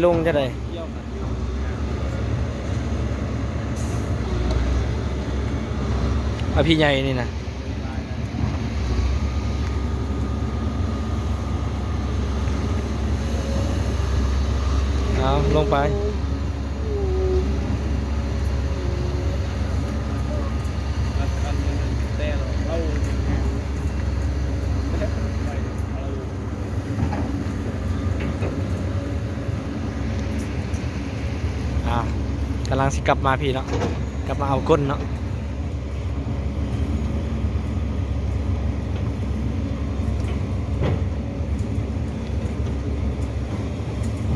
ລົງຈັ່ງໃດ? ອະ ພີ່ໃຫຍ່ນີ້ນະ. ເອົາ ລົງໄປ. ອ່າ ກຳລັງຊິກັບມາພີ້ເນາະ, ກັບມາເອົາກົ້ນເນາະ.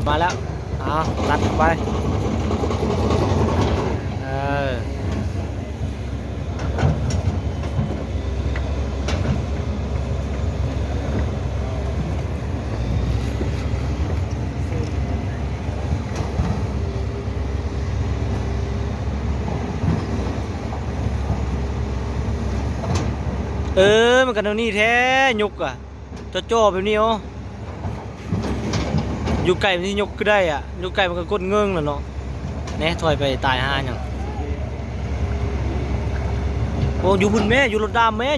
ມາແລ້ວ ເອົາ ຕັດເຂົ້າໄປ ເອີ. ເອີ ມັນກໍແນວນີ້ແທ້ ຍົກອະ. ຈ່ອໆແບບນີ້ ໂອ ຢູ່ໃກ້ມັນຊິຍົກຄືໄດ້ອະ, ຢູ່ໃກ້ມັນກໍກົດເງິງແລ້ວເນາະ. ແນ່ ຖອຍໄປຕາຍຫ່າຫຍັງ. ໂອ້ ຢູ່ພຸ້ນແມ້ ຢູ່ລົດດຳແມ້.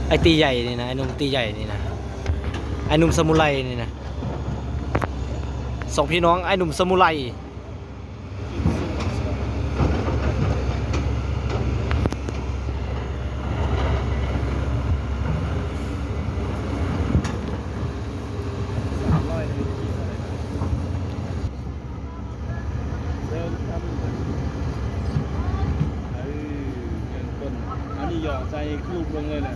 ໄອ້ຕີໃຫຍ່ນີ້ນະ ໄອ້ໜຸ່ມຕີໃຫຍ່ນີ້ນະ ໄອ້ໜຸ່ມສະມູໄລນີ້ນະ ສອງພີ່ນ້ອງ ໄອ້ໜຸ່ມສະມູໄລ. ອັນນີ້ຫຍໍ້ໃສ່ລູກລົງເລີຍແຫຼະ.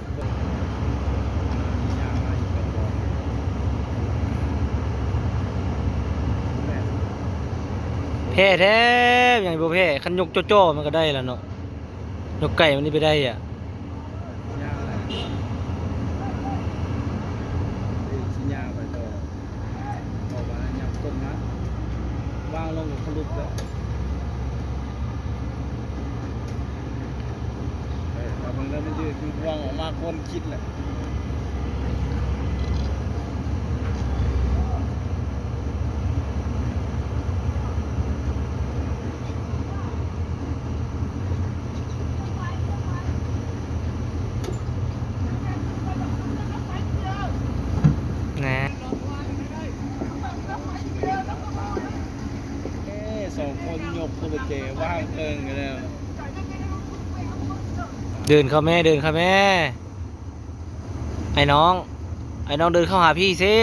ແພ້ແທ້ ຍັງບໍ່ແພ້ ຄັນຍົກຈ່ອໆມັນກໍໄດ້ລະເນາະ, ຍົກໃກ້ມັນນີ້ໄປໄດ້ອະ. ຊິຍ່າງໄປຕໍ່ ເພາະວ່າຍາມຕົກມາ ວາງລົງກໍຂະຫຼຸບແລ້ວ. ເອີ ຖ້າເບິ່ງແລ້ວມັນຢືດ ມັນຫວ່ອງອອກມາ ຄົນຄິດແຫຼະ. ແນ່ ເອີ ສອງຄົນຍົກໂຄເບເຈວາງເທິງກັນແລ້ວ. ເດີນເຂົ້າແມ່ ເດີນເຂົ້າແມ່. ໄອ້ນ້ອງ ໄອ້ນ້ອງເດີນເຂົ້າຫາພີ່ຊິ.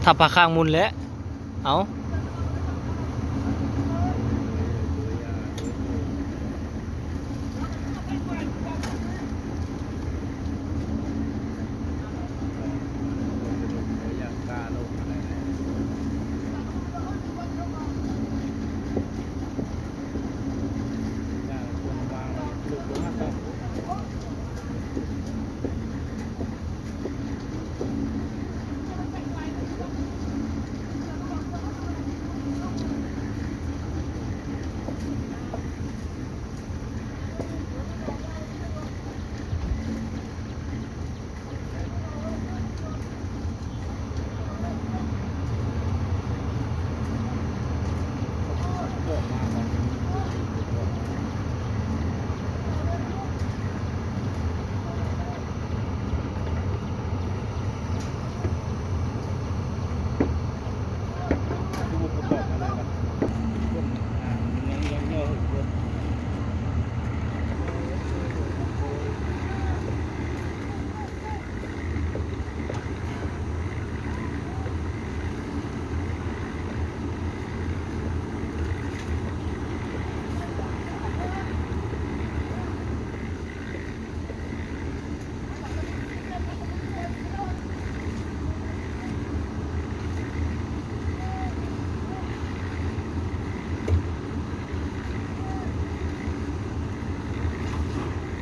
ທັບພາຄ້າງໝຸ່ນແຫຼະ. ເອົາ. ເ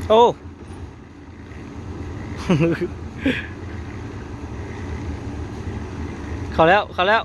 ໂອ້ ເຂົ້າແລ້ວ ເຂົ້າແລ້ວ.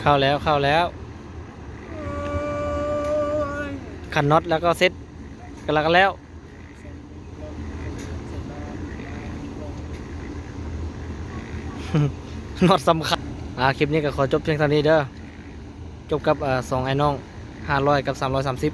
ເຂົ້າແລ້ວ ເຂົ້າແລ້ວ. ຂັນน็ອດແລ້ວກໍເສັດ ກະລະກະແລ້ວ. ນັອດສຳຄັນ. ອ່າ ຄລິບນີ້ກໍຂໍຈົບພຽງເທົ່ານີ້ເດີ. ຈົບກັບ ເອີ ສອງອ້າຍນ້ອງ ຫ້າຮ້ອຍກັບສາມຮ້ອຍສາມສິບ.